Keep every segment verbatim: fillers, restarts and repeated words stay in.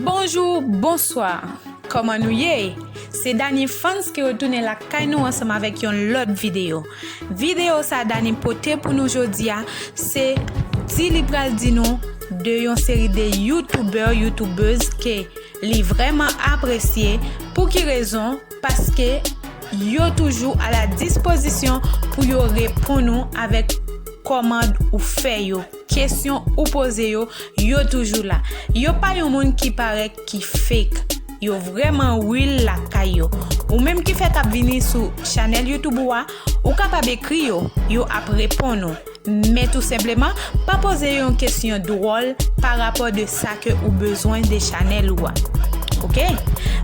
Bonjou, bonswa. Kòman nou ye? Se Dani Fans ki retounen lakay nou ansanm avèk yon lòt videyo. Videyo sa Dani pote pou nou jodi a, se di li pral di nou de yon seri de youtubè, youtubèz ke li vrèman apresye. Pou ki rezon? Paske yo toujou a la dispozisyon pou yo reponn ou avèk kòmand ou fè yo, kesyon ou poze yo, yo toujou la. Yo pa yon moun ki parèt, ki fake. Yo vrèman real lakay yo. Ou menm ki fèk ap vini sou chanèl YouTube ou a, ou kapab ekri yo, yo ap reponn ou. Men tou senpleman, pa poze yo yon kesyon dwòl pa rapò de sa ke ou bezwen de chanèl ou a. Oke?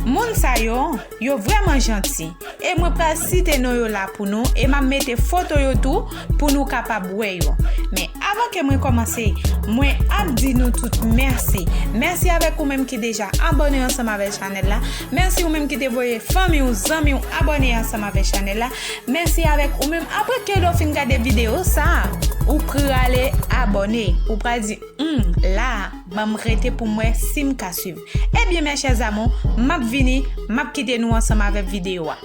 Moun sa yo, yo vrèman janti. E mwen pral site non yo la pou nou, e m ap mete foto yo tou pou nou kapab wè yo. Men avan ke mwen kòmanse, mwen ap di nou tout mèsi. Mèsi avèk ou menm ki deja abòne ansanm avèk chanèl la. Mèsi ou menm ki te voye fanmi w, zanmi w abòne ansanm avèk chanèl la. Mèsi avèk ou menm. Apre ke w fin gade videyo sa, ou prale abòne. Ou pral di, hmm, la, ban m rete pou m wè si m ka swiv. Ebyen, mes chers amours, m ap vini, m ap kite nou ansanm avèk videyo a.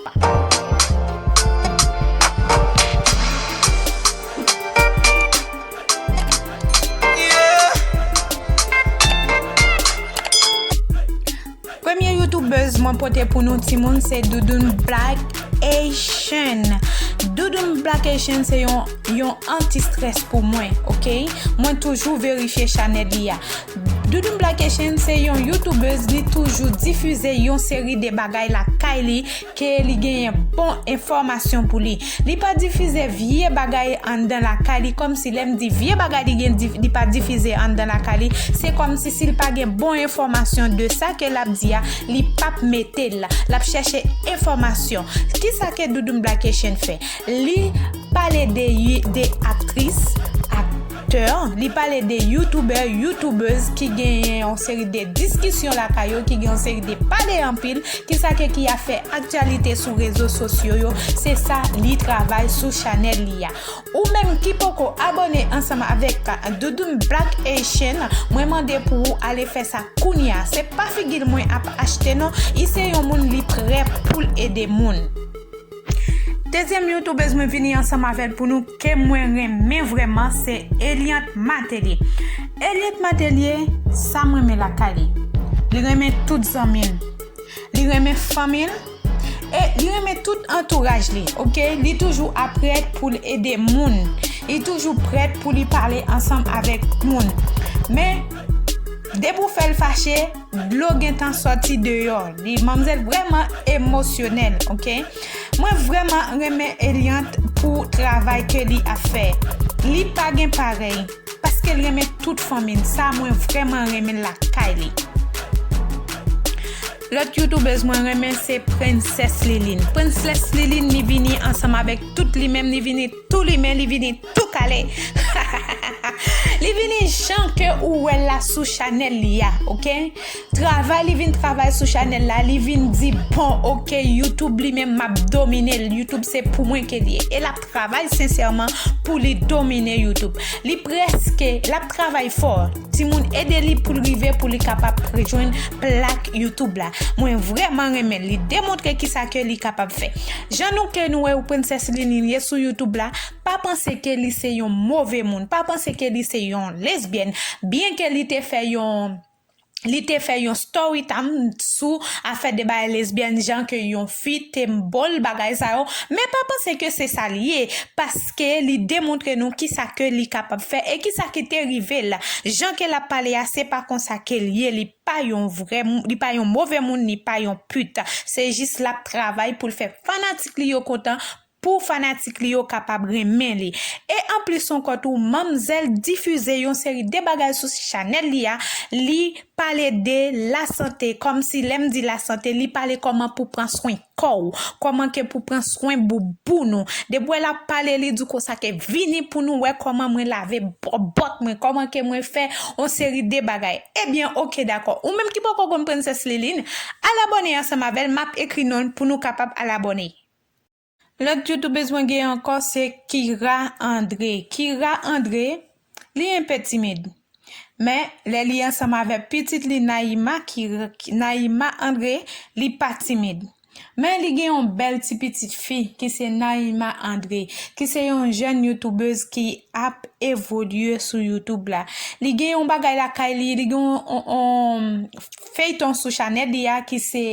Premye youtubèz mwen pote pou nou timoun se Doudoune Black Haitian. Doudoune Black Haitian se yon, yon anti-stress pou mwen, oke? Mwen toujou verifye chanèl li a. Doudoune Black Haitian se yon youtubèz, li toujou difize yon seri de bagay lakay li ke li genyen bon enfòmasyon pou li. Li pa difize vye bagay anndan lakay li, kòmsi lè m di vye bagay li gen dif-, li pa difize anndan lakay li, se kòmsi si l pa gen bon enfòmasyon de sa ke l ap di a, li p ap mete l. L ap chèche enfòmasyon. Kisa ke Doudoune Black Haitian fè? Li pale de, de aktris, aktè, li pale de youtubè, youtubèz ki genyen yon seri de diskisyon lakay yo, ki gen yon seri de pale anpil, kisa ke ki ap fè aktyalite sou rezo sosyo yo, se sa li travay sou chanèl li a. Ou menm ki poko abòne ansanm avèk Doudoune Black Haitian, mwen mande pou ou ale fè sa kounye a. Se pa figi l mwen ap achte non, li se yon moun li prè pou l ede moun. Dezyèm youtubèz mwen vini ansanm avè l pou nou ke mwen renmen vrèman se Eliante Matelier. Eliante Matelier, sa m renmen lakay li. Li renmen tout zanmi l. Li renmen fanmi l. E li renmen tout antouraj li, oke? Li toujou ap prèt pou l ede moun. Li toujou prèt pou li pale ansanm avèk moun. Men, depi w fè l fache, dlo gentan sòti deyò. Li, manmzèl vrèman emosyonèl, oke? Mwen vrèman renmen Eliante pou travay ke li ap fè. Li pa gen parèy, paske l renmen tout fanmi l. Sa mwen vrèman renmen lakay li. Lòt youtubèz mwen renmen se Prensès Liline. Prensès Liline, li vini ansanm avèk tout li menm, li vini tou limen, li vini tou kale. Li vini jan ke ou wè l la sou chanèl li a, oke? Travay li vin travay sou chanèl la, li vin di, bon, oke, YouTube li menm m ap domine l, YouTube se pou mwen ke l ye. E l ap travay sensèman pou li domine YouTube. Li prèske, l ap travay fò. Timoun ede li pou l rive pou li kapab jwenn plak YouTube la. Mwen vrèman renmen l. Li demontre kisa ke li kapab fè. Jan nou ke nou wè ou Prensès Liline ye sou YouTube la, pa panse ke li se yon move moun. Pa panse ke li se yon lesbyèn. Byen ke li te fè yon, li te fè yon story time sou afè de bagay lesbyèn, jan ke yon fi te bo l bagay sa yo. Men pa panse ke se sa l ye, paske li demontre nou kisa ke li kapab fè e kisa ki te rive l. Jan ke l ap pale a, se pa konsa ke l ye. Li pa yon vrè mou-, li pa yon move moun, li pa yon pit. Se jis l ap travay pou l fè fanatik li yo kontan, pou fanatik li yo kapab renmen li. E anplis ankò tou, manmzèl difize yon seri de bagay sou chanèl li a. Li pale de lasante, kòmsi lè m di lasante, li pale kòman pou pran swen kò w, kòman ke pou pran swen bouboun ou. Depi w wè l ap pale, li di w konsa ke vini pou nou wè kòman mwen lave bòbòt mwen, kòman ke mwen fè yon seri de bagay. Ebyen, oke, dakò. Ou menm ki poko konn Prensès Liline, al abòne ansanm avè l, m ap ekri non l pou nou kapab al abòne. Lòt youtubèz mwen gen ankò se Kira André. Kira André, li enpe timid. Men, lè li ansanm avèk pitit li Naïma, ki, Naïma André, li pa timid. Men li gen yon bèl ti pitit fi ki se Naïma André, ki se yon jèn youtubèz ki ap evolye sou YouTube la. Li gen yon bagay lakay li, li gen yon, yon, yon feyton sou chanèl li a ki se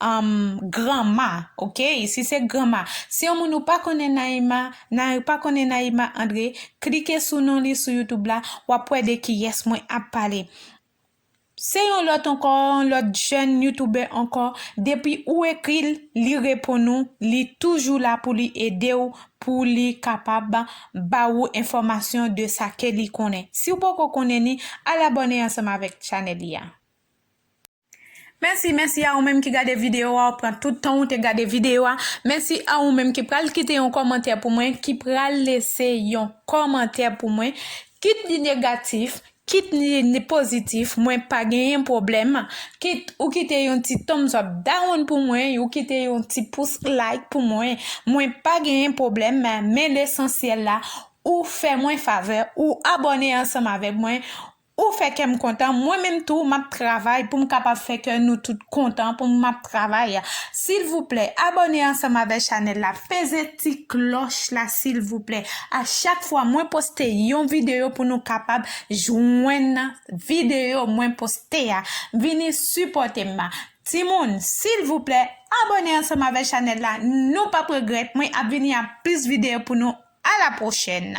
um, Granma, ok? Si se Granma. Si yon moun ou pa konnen Naïma, na, pa konnen Naïma André, klike sou non li sou YouTube la, w ap wè de kiyès mwen ap pale. Se yon lòt ankò, yon lòt jèn youtubè ankò, depi ou ekri l, li reponn ou, li toujou la pou li ede w, pou li kapab ba ou enfòmasyon de sa ke li konnen. Si w poko konnen ni, al abòne ansanm avèk chanèl li a. Mèsi, mèsi a ou menm ki gade videyo a, ou pran tout tan ou te gade videyo a. Mèsi a ou menm ki pral kite yon kòmantè pou mwen, ki pral lese yon kòmantè pou mwen. Kit li negatif, kit li, li pozitif, mwen pa genyen pwoblèm. Kit ou kite yon ti thumbs up down pou mwen, ou kite yon ti pous like pou mwen, mwen pa genyen pwoblèm. Men lesansyèl la, ou fè mwen favè, ou abòne ansanm avèk mwen, ou fè kè m kontan. Mwen menm tou, m ap travay pou m kapab fè kè nou tout kontan, pou m ap travay. Silvouplè, abòne ansanm avèk chanèl la, peze ti klòch la, silvouplè. A chak fwa mwen poste yon videyo pou nou kapab jwenn videyo mwen poste a, vini sipòte m. Timoun, silvouplè, abòne ansanm avèk chanèl la. Nou p ap regrèt, mwen ap vini ak plis videyo pou nou. A la pwochèn!